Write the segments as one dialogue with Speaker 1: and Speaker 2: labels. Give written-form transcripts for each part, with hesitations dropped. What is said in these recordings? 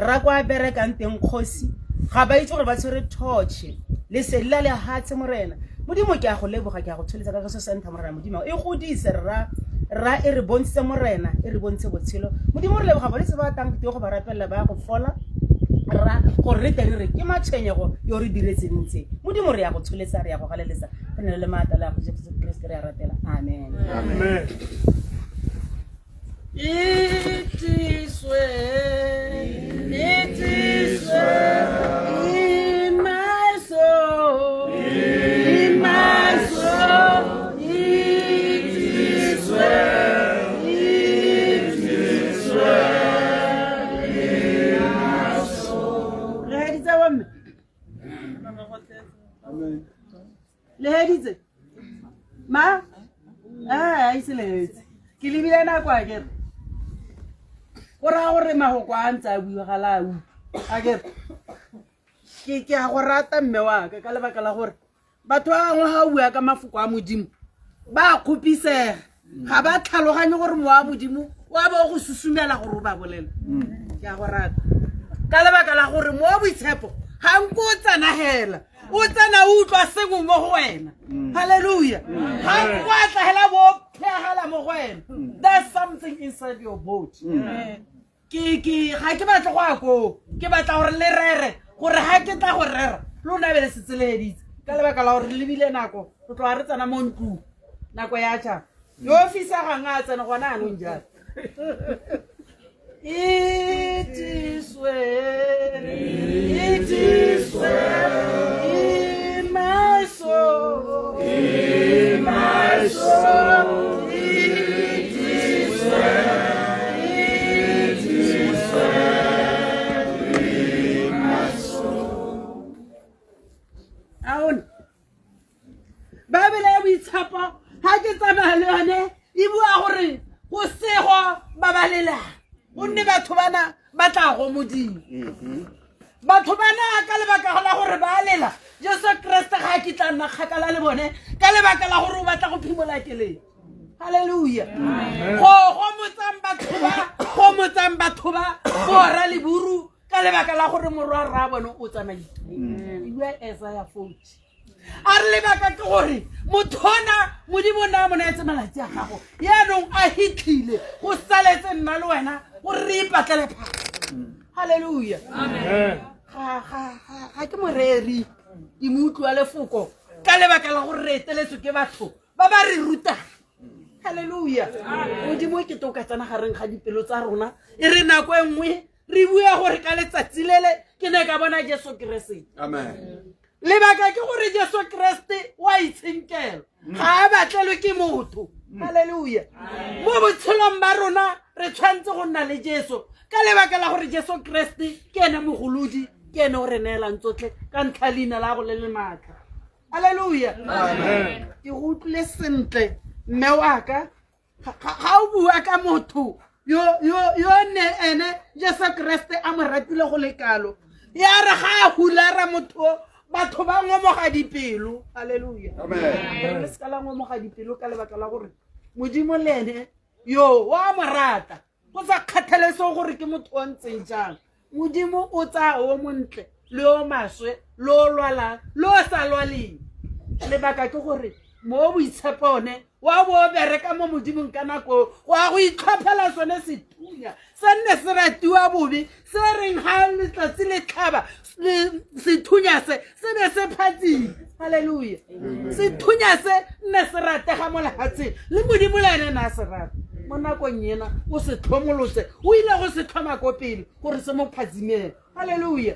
Speaker 1: Rra kwa berekang teng kgosi ga ba itse gore ba tshwere torch lesedi la lehatshe morena modimo ke a go leboga ke a go tsholetsa ka Kagiso Center morena modimo e godise rra rra e re bontshitse morena e re bontshe botshelo modimo re leboga balwetse ba tang teng go ba rapelela ba go fola rra gore re tle re re ke matshwenyego yo re diretseng tse modimo re ya go tsholetsa re ya go galeletsa re ne le maatla le ya go jesu kriste re ya ratela amen,
Speaker 2: amen.
Speaker 3: It is well, it is well in my soul, in my soul. It is well, it is well in my soul. Le heditse bomme? Le heditse? Ma? A ise le hetse. Ke lebile nako a kere. Go raya gore mahoko a ntse a buiwa ga la a utlwa. A kere. Ke a go rata mme wa ka ka lebaka la gore batho ba bangwe ga o bua ka mafoko a Modimo ba a kgopisega. Ga ba tlhaloganye gore mowa wa Modimo wa bo go susumela gore o ba bolele. Ke a go rata. Ka lebaka la gore mowa boitshepo ga nko o tsena hela. O tsena o utlwa sengwe mo go wena. Hallelujah. Ga nko a tla hela bo phegela mo go wena. There's something inside your body. Ke ga ke batle go ya koo. Ke batla gore le rere gore ga ke tla go rera lona be le setse le heditse ka lebaka la gore le lebile nako re tloga re tsena mo ntlong nako ya tšhaba yo fisegang a tsene gona anong jalo. It is well, it is well in my soul, in my soul. It is well, it is well in my soul. Aona Baebele ya boitshepo ga ke tsamaya le yone e bua gore go sego ba ba lelang gonne batho bana ba tla go Modimo. Batho bana ka lebaka la gore ba lela Jesu Kriste ga a kitla nna kgakala le bone ka lebaka la gore o batla go phimola keleng. Halleluja. Go gomotsang batho ba, gomotsang batho ba bora le buru ka lebaka la gore morwa rra bone o tsamaile. E bua Isaiah 40. A re lebaka ke gore motho ona Modimo o ne a mo neetse malatsi a gago yaanong a hitlhile go saletse nna le wena gore re ipatlele phaka. Halleluja. Ga ke moreri ke mo utlwa lefoko ka lebaka la gore re eteletswe ke batho ba ba re rutang. Halleluja. Modimo ke to ka tsena gareng ga dipelo tsa rona e re nako e nngwe re bua gore ka letsatsi lele ke ne ka bona Jesu Keresete.
Speaker 2: Amen.
Speaker 3: Lebaka ke gore Jesu Kriste wa itshenkela ga a batlelwe ke motho. Halleluja. Mo botshelong ba rona re tshwanetse go nna le Jesu ka lebaka la gore Jesu Kriste ke ene mogolodi, ke ene o re neelang tsotlhe ka ntlha leina la go le le maatla. Halleluja. Ke go utlwile sentle mme wa ka ga o bua ka motho yo ne ene Jesu Kriste a mo ratile go le kalo ya re ga a hulara motho batho ba ngomoga dipelo. Halleluja.
Speaker 2: Amen.
Speaker 3: Re se ka la ngomoga dipelo ka lebaka la gore Modimo le ene yo wa mo rata go sa kgathalesege gore ke motho o ntseng jang. Modimo o tsaya o montle le o maswe le o lwalang le o sa lwaleng. Lebaka ke gore mo boitshepo one wa bo o bereka mo Modimong ka nako wa go itlhophela sone sethunya se nne se ratiwa bobe se reng ga letsatsi le tlhaba sethunya se se be se phatsile. Halleluja. Sethunya se nne se ratega mo lefatsheng le Modimo le ene ne a se rata. Mo nakong ena o se tlhomolotse o ile go se tlhoma ko pele gore se mo phatsimele. Halleluja.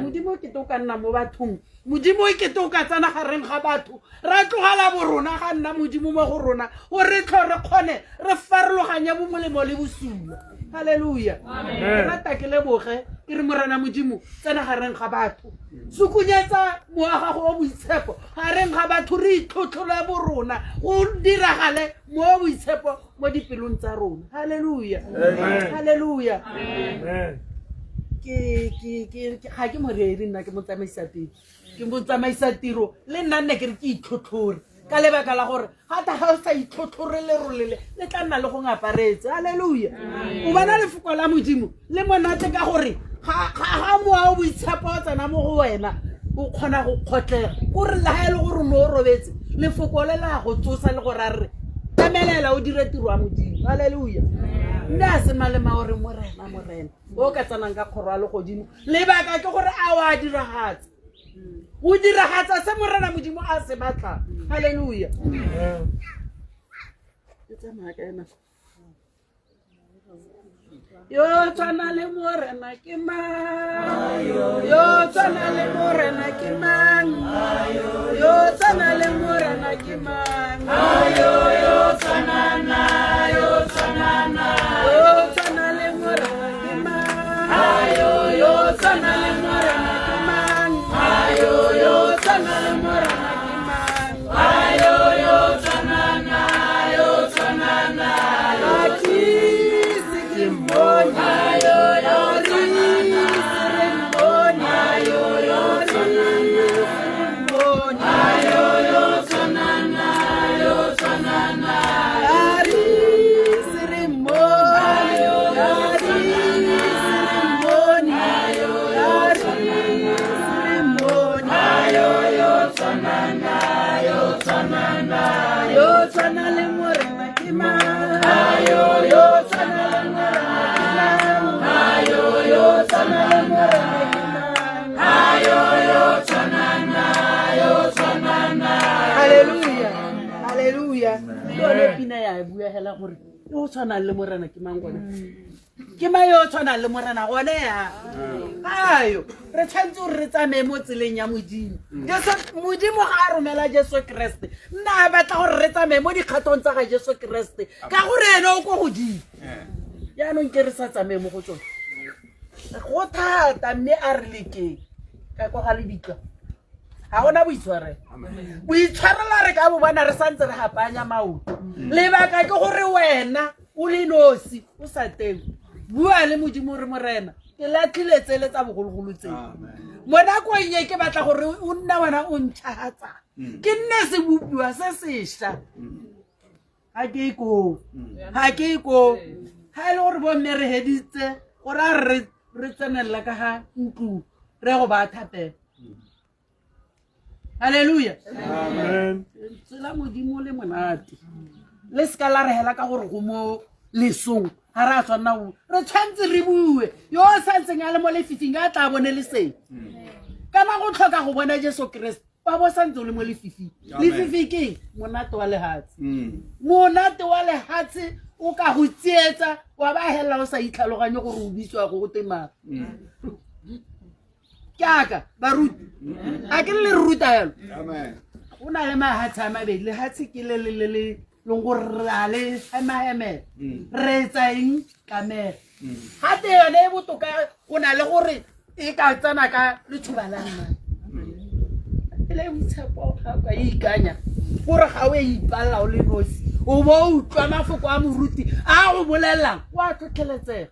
Speaker 3: Modimo ke to ka nna mo bathong, Modimo ke to ka tsena gareng ga batho ra tlogela borona ga nna Modimo mo go rona gore re tlho re kgone re farologanye bomolemo le bosula. Halleluja. Ke rata ke leboge ke re Morena Modimo tsena gareng ga batho, sukunyetsa mowa gago o boitshepo gareng ga batho re itlhotlhole borona go diragale mowa boitshepo mo dipelong tsa rona. Halleluja. Halleluja. Ga ke moreri nna ke motsamaisa tiro, ke motsamaisa tiro le nna nne ke re ke itlhotlhore ka lebaka la gore ga ta ga o sa itlhotlhore lerole le le tla nna le go ngaparetse. Halleluja. O bona lefoko la Modimo le monate ka gore ga Ga mowa o boitshepo o tsena mo go wena, o kgona go kgotlega. Kore le ga e le gore o ne o robetse, lefoko le la go tsosa le gore a re emelela o dire tiro ya Modimo. Halleluja. Mme a se malema o re Morena, Morena o ka tsenang ka kgoro ya legodimo. Lebaka ke gore a o a diragatsa, o diragatsa se Morena Modimo a se batlang. Halleluja. Ke tsamaya ka ena. Yo tshwana le Morena ke mang? Yo tshwana le Morena ke mang? Yo tshwana le Morena ke mang? Yo tshwana na, yo tshwana na. Yo tshwana le Morena ke mang? Yo tshwana le Morena ke mang? Yo tshwana le Morena ke mang? Yo tshwana na, yo tshwana na. Akise ke mmone. Arise re mmone. Arise re mmone. Arise re mmone. Arise re mmone. Arise re mmone. Yo tshwana le Morena ke mang? Yo tshwana le Morena ke mang? Yo tshwana le Morena ke mang? Hallelujah. Hallelujah. Ke yone pina ya e bua hela gore yo o tshwanang le Morena ke mang gone? Ke mang yo o tshwanang le Morena gone ya? Ayo, re tshwanetse gore re tsamaye mo tseleng ya Modimo. Jesu, Modimo ga a romela Jesu Kreste, nna a batla gore re tsamaye mo dikgatong tsa ga Jesu Kreste, ka gore ene o ko godimo. Jaanong ke re sa tsamaye mo go tsone, go thata, mme a re lekeng ka kwa ga lebitla. Ga gona boitshwarelo. Boitshwarelo re ka bo bona re santse re gapanya maoto. Lebaka ke gore wena o le nosi o sa teng, bua le Modimo re Morena, ke latlhile tsele tsa bogologolo tse. Mo nakong e ke batla gore o nna wena o ntšhagatsa, ke nne sebopiwa se sešwa. Ga ke koo, ga ke koo. Ga e le gore bomme re heditse gore a re re tsenelela ka ga ntlo re go ba thapela. Halleluja. Tsela Modimo le monate, le seka la re hela ka gore go mo lesong ga re a tshwanela go, re tshwanetse re bue. Yo o santseng a le mo lefifing a tla bone lesedi, kana go tlhoka go bona Jesu Kreste ba bo santse o le mo lefifing. Lefifi ke monate wa lehatshe. Monate wa lehatshe o ka go tsietsa wa ba helela o sa itlhaloganye gore o bitswa go go temang. Ke aka baruti a ke le re ruta yalo. Go na le mahatshe a mabedi. Lehatshe ke le le le le leng gore re a le hemahemela, re etsa eng tlamela gate yone e botoka go na le gore e ka tsena ka letshoba la nna e le boitshepo. Ga ka ikanya gore ga o e ipalela o le nosi, o bo o utlwa mafoko a moruti a go bolelelang, o a tlhotlheletsega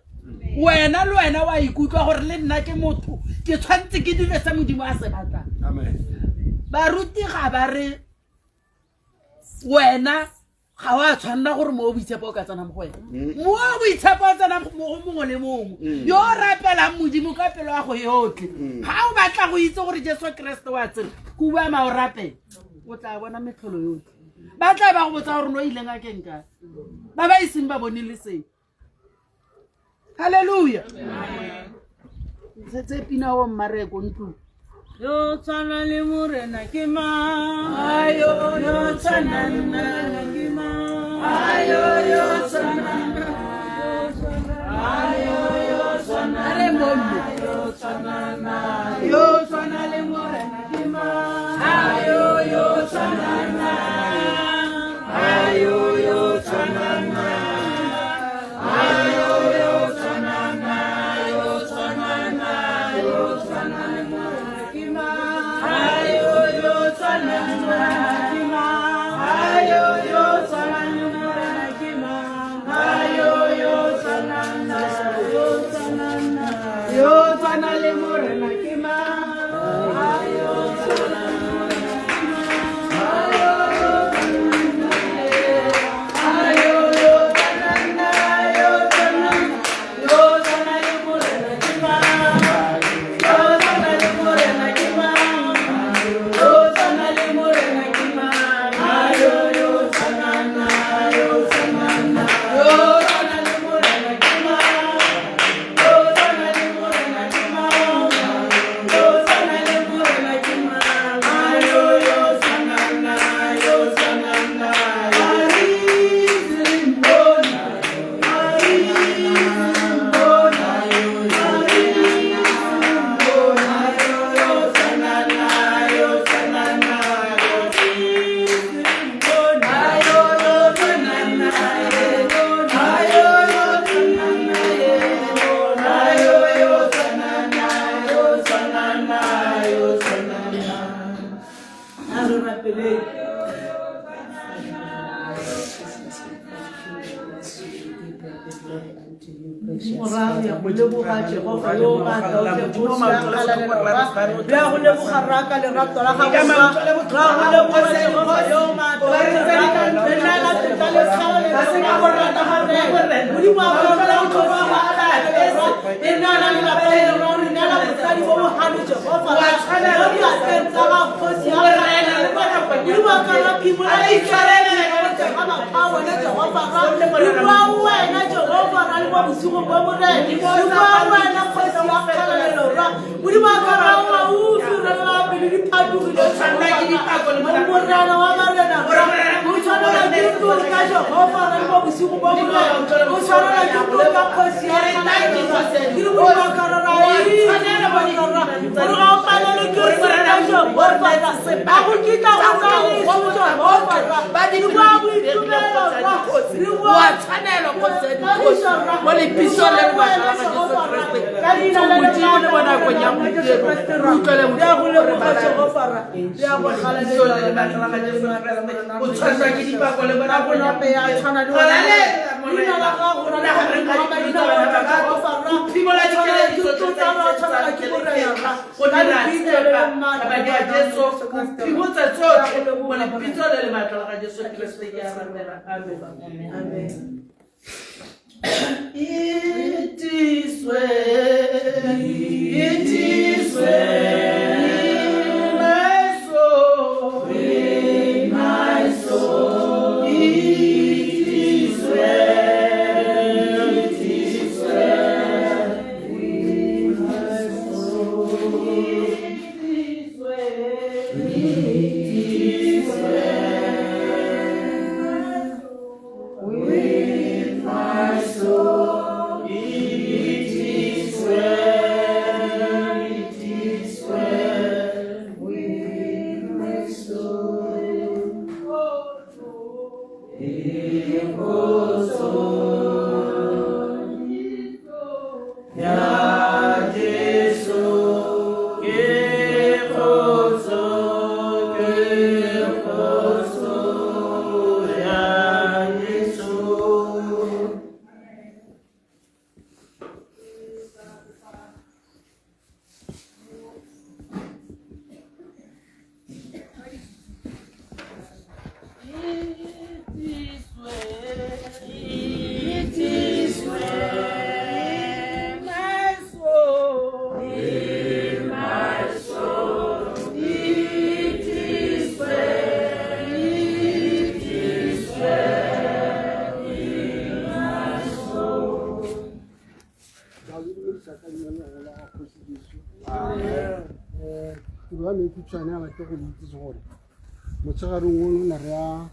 Speaker 3: wena le wena wa ikutlwa gore le nna ke motho, ke tshwanetse ke dire se Modimo a se batlang. Baruti ga ba re wena ga wa tshwanela gore mo o boitshepo o ka tsena mo go wena. Mo o boitshepo o tsena mo go mongwe le mongwe yo o rapelang Modimo ka pelo ya go yotlhe. Ga o batla go itse gore Jesu Kreste wa tsela, ko bua ma o rapela, o tla bona metlholo yotlhe. Ba tla ba go botsa gore no ileng a keng kae, ba ba iseng ba bone lesedi. Halleluja. Setse pina o mmareko ntlong.
Speaker 1: Yo tshwana le Morena ke mang?
Speaker 3: Ayo,
Speaker 1: yo tshwana le Morena ke mang?
Speaker 3: Ayo, yo tshwana,
Speaker 1: ayo, yo tshwana,
Speaker 3: a re momme,
Speaker 1: yo tshwana na,
Speaker 3: yo tshwana le Morena ke mang?
Speaker 1: Ayo, yo tshwana na, ayo, yo tshwana na, ayo, yo tshwana na, yo tshwana na, yo tshwana le Morena ke mang? Ayo, yo tshwana le Morena ke mang? Ayo, yo tshwana le Morena ke mang? Ayo, yo tshwana na, yo tshwana na,
Speaker 3: yo tshwana le Morena ke mang?
Speaker 1: Ayo, tshwana le Morena ke mang? Ayo, yo
Speaker 3: Ayo, yo tshwana na, yo tshwana, yo tshwana le Morena ke mang?
Speaker 1: opeleng. Modimo re a go leboga Jehofa yo maatla otlhe, Kgosi ya kgalalelo, Rra. Re a go leboga Rra ka lerato la gago, Rra. Re a go leboga Jehofa yo maatla otlhe, Rra. Re neela tlotla le kgalalelo gago, Morena. Modimo wa rona o tlhoka go kgalalelo, Rra. Re neela lelapa le Rra, re neela botsadi bo bogale, Jehofa, Rra. Mo diatleng tsa gago, Kgosi ya kgalalelo, Rra. Modimo wa ka, Rra, phimola ditshwanelo tsa mapha a bone, Jehofa, Rra. Re bua wena, Jehofa, Rra, le mo bosigong bo, Morena. Re bua wena, Kgosi ya kgalalelo, Rra. Modimo wa ka, Rra, o gaufi, Rra, le ba pelo di phatogile, Jehofa, Rra. Morena wa marena, Rra. O tshwanelwa ke tlotla, Jehofa, Rra, le mo bosigong bo, Morena. O tshwanelwa ke tlotla, Kgosi ya kgalalelo, Rra. Ke re, Modimo wa ka, Rra, ra itse, Modimo wa ka, Rra, gore ga o palelwe ke sepe, Jehofa, Rra. Ga go kitla go nna leso, Jehofa, Rra. Re bua boitumelo, Rra. Re bua
Speaker 3: Wa tshwanelwa kgosi ya dikgosi mo lepisong le lebaka la ga Jesu Kriste.
Speaker 1: Ka leina le le
Speaker 3: Modimo le mo nakong ya
Speaker 1: maatla la Jesu
Speaker 3: gompieno
Speaker 1: Kriste,
Speaker 3: re
Speaker 1: Rra.
Speaker 3: utlwele
Speaker 1: Re a go
Speaker 3: botlhoko re
Speaker 1: leboga,
Speaker 3: balale.
Speaker 1: Jehofa, Rra. Re a go
Speaker 3: Lebiso le lebaka la ga Jesu Kriste. O tshwanelwa ke dipako le mo nakong ya gompieno. Galalela,
Speaker 1: Leina la
Speaker 3: Morena.
Speaker 1: gago, Rra,
Speaker 3: Nna gareng ga
Speaker 1: le
Speaker 3: dipelo tsa bana ba gago.
Speaker 1: Jehofa, Rra.
Speaker 3: O phimola
Speaker 1: O tshwanelwa
Speaker 3: dikeledi
Speaker 1: ke
Speaker 3: tsotlhe
Speaker 1: tlotla,
Speaker 3: tsa
Speaker 1: Rra, o tshwanelwa ke
Speaker 3: tsa
Speaker 1: borena, Rra.
Speaker 3: Go
Speaker 1: Ka
Speaker 3: dira
Speaker 1: lebitso le
Speaker 3: tshepa
Speaker 1: le maatla
Speaker 3: ka madi a
Speaker 1: la
Speaker 3: Jesu
Speaker 1: Jesu
Speaker 3: o
Speaker 1: Kriste, Rra.
Speaker 3: phimotse
Speaker 1: Re a go
Speaker 3: tsotlhe
Speaker 1: leboga,
Speaker 3: mo lebitso
Speaker 1: Morena.
Speaker 3: le le maatla la ga Jesu Kriste ke a rapela. Amen.
Speaker 1: Amen.
Speaker 3: It is well, it is well in my soul, in my soul. It is well, it is well with my soul. It is well, it is well with my soul. It is well, it is well with my soul. It goes on. Ya Jesu, ke kgotso, ke kgotso, ya Jesu. It is well, it is well in my soul, in my soul. It is well, it is well in my soul.
Speaker 2: Ka le dumedisa ka leina le legolo la ga Kgosi Jesu. Tiro ya me e khutshwane a batle go le itsise gore motshegareng ono ne re ya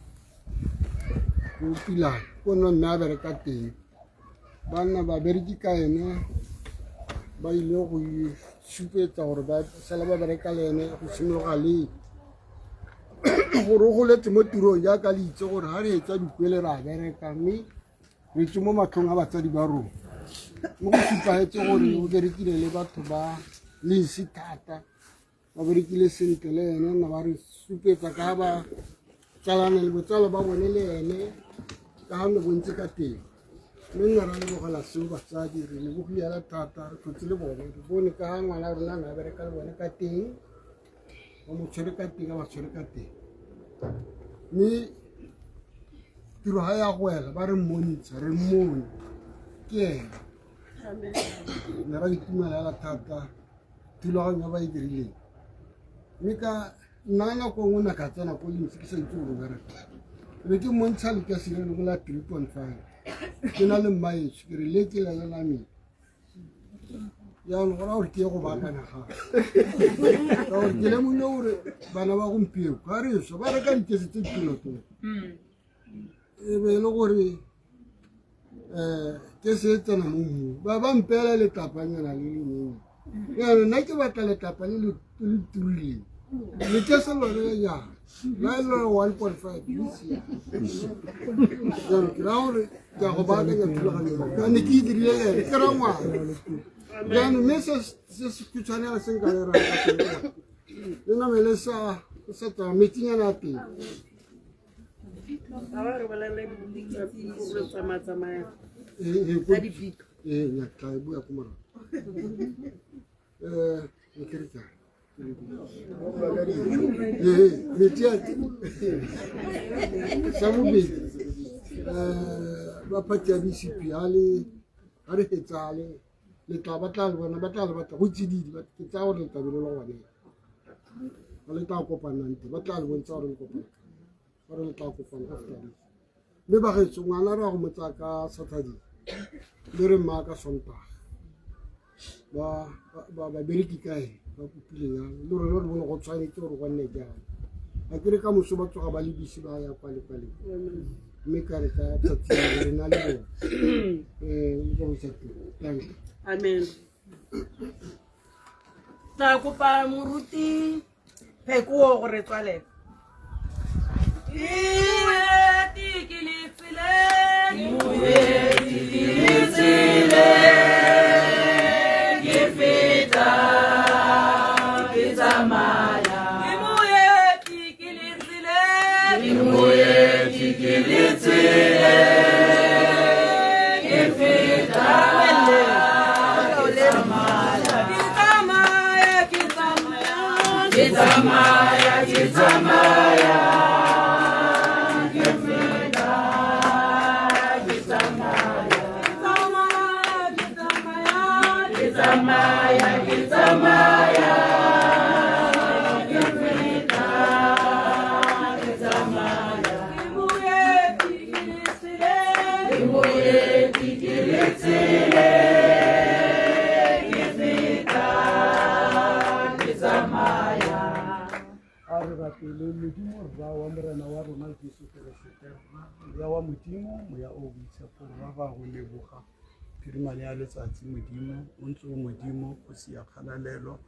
Speaker 2: ko Pilane ko nna mme a bereka teng. Banna babereki ka ene ba ile go supetsa gore ba sala ba bereka le ene go simologa le gore o goletse mo tirong jaaka le itse gore ga re etsa dikwele re a bereka mme re tswe mo matlhong a batsadi ba rona. Mo go supagetse gore o berekile le batho ba lensi thata, ba berekile sentle le ene, nna ba re supetsa ka ba tsalana le botsalo ba bone le ene ka ga ne bontse ka teng. Mme nna ra lebogela seo batsadi, re lebogile hela thata, re tlotse le bone, re bone ka ga ngwana rona ne a bereka le bone ka teng, ba mo tshwere ka teng, a ba tshwere ka teng. Mme tiro ga ya go wela ba re mmontsha, re mmone ke ene. Ne ra itumela hela thata thulaganyo ba e dirileng. Mme ka nna nako nngwe na ka tsena ko Lentsi ke sa itse gore o bereka. Be ke mmontsha lekase le lengwe la 3.5. Ke na le mmaetsho, ke re le ke la la me. Jaanong go raya gore ke ye go baakanya gape. Ka gore ke lemogile gore bana ba gompieno ga re swa ba reka dikese tse ditona-tona. E be e le gore kese e tsena mo mmung, ba ba mpeela letlapanyana le le nyenyane. Jaanong nna ke batla letlapa le le turileng. Lekese lone jang la e le 1.5 le siame. Jaanong ke raya gore ke a go baakanya thulaganyo ka ne ke e dirile le ene ke rangwana. Jaanong mme se se khutshwane se nka le raya ka teng ke gore le name le sa O sa tsamaya metsinyana a teng.
Speaker 3: Ga ba re bolelele re tsamaya-tsamaya
Speaker 2: Ee,
Speaker 3: ka dipiko.
Speaker 2: Ee, nya tla e bua ko morago. Ne ke re kae? Ee, metsi a teng. Sa bobedi, ba party ya BCP ha le ha re hetsa le le tla ba tla le bona ba tla le batla go tsididi ke tsaya gore le tla be le le gone ba le tla kopanang teng ba tla le bontsha gore le kopana gore le tla kopana after this. Mme bagaetsho ngwana re ya go mo tsaya ka Saturday le re mma ka Sontaga ba babereki ka ene ba kopile jalo le rona re bone go tshwanetse gore go nne jalo. A kere ka moso ba tsoga ba lebise ba ya kwa le kwa le kwa. Mme ka re ka tsatsi le re na le bone. Ka bosa teng. Thank you.
Speaker 3: Amen. Tla kopa moruti Pheko gore tswalela. Ke ke le tseleng, ke le tseleng, ke feta ke tsamaya. Ke moeti ke le tseleng, ke moeti ke le tseleng, ke feta ke tsamaya. Ke tsamaya, ke tsamaya, ke tsamaya, ke tsamaya. Ke feta ke tsamaya. Ke tsamaya, ke tsamaya, ke tsamaya, ke tsamaya. Ke feta ke tsamaya. Ke moeti ke le tseleng, ke moeti ke le tseleng, ke feta ke tsamaya.
Speaker 4: A re rapele Modimo rra wa Morena wa rona Jesu Keresete rra, moya wa Modimo, moya o boitshepo rra, ra go leboga phirimane ya letsatsi Modimo, o ntse o Modimo, kgosi ya kgalalelo,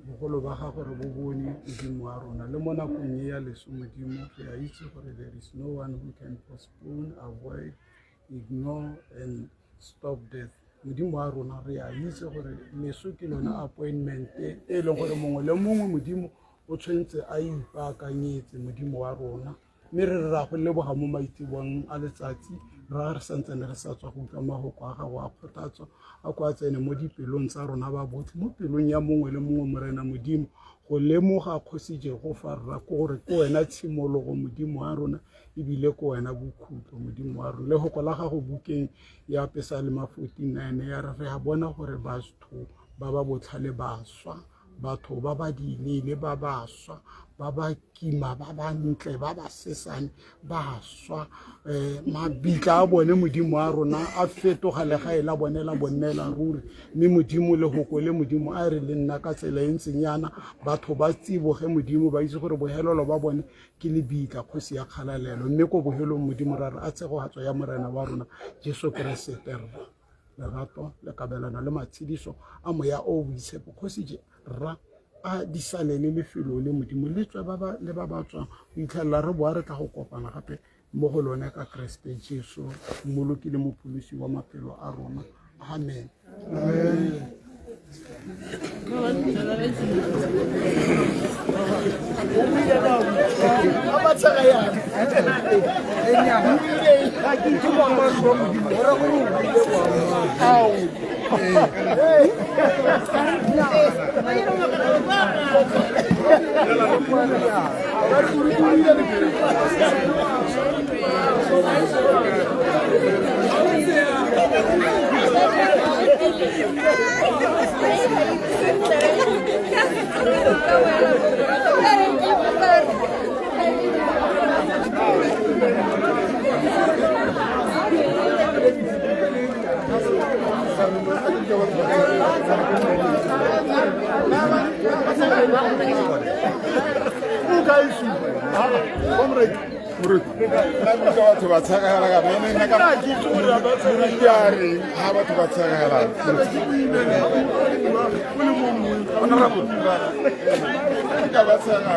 Speaker 4: bogolo ba gago re bo bone Modimo wa rona. Le mo nakong e ya leso Modimo, re a itse gore there is no one who can postpone, avoid, ignore and stop death. Modimo wa rona re a itse gore leso ke lone appointment e leng gore mongwe le mongwe Modimo o tshwanetse a ipaakanyetse Modimo wa rona. Mme re ra go leboga mo maitseboeng a letsatsi ra re santsane re sa tswa go utlwa mafoko a gago a kgothatso a kwa tsene mo dipelong tsa rona ba botlhe, mo pelong ya mongwe le mongwe Morena Modimo, go lemoga kgosi Jehofa rra ke gore ke wena tshimologo Modimo wa rona, ebile ke wena bokhutlo Modimo wa rona. Lefoko la gago bukeng ya Pesalema 49 ya re re a bona gore batho ba ba botlhale ba swa, batho ba ba dileele ba ba swa, ba ba kima, ba ba ntle, ba ba sesane ba swa. Mabitla a bone Modimo wa rona a fetoga legae la bone la bonnela ruri. Mme Modimo lehoko le Modimo a re le nna ka tsela e ntseng yana, batho ba tsiboge Modimo, ba itse gore bohelelo ba bone ke lebitla kgosi ya kgalalelo. Mme ko bohelong Modimo ra re a tshegogatso ya Morena wa rona Jesu Keresete rra, lerato le kabelano le matshediso a moya o boitshepo kgosi je rra a di salele lefelo le Modimo le tswe ba ba le ba ba tswang go itlhelela re boa re tla go kopana gape mo go lone ka Keresete Jesu mmoloki le mopholosi wa maphelo a rona. Amen.
Speaker 5: Batho ba tshegela ka bone nna ka ke a reng ha batho ba tshegela. Honorable, ka ba tshegela.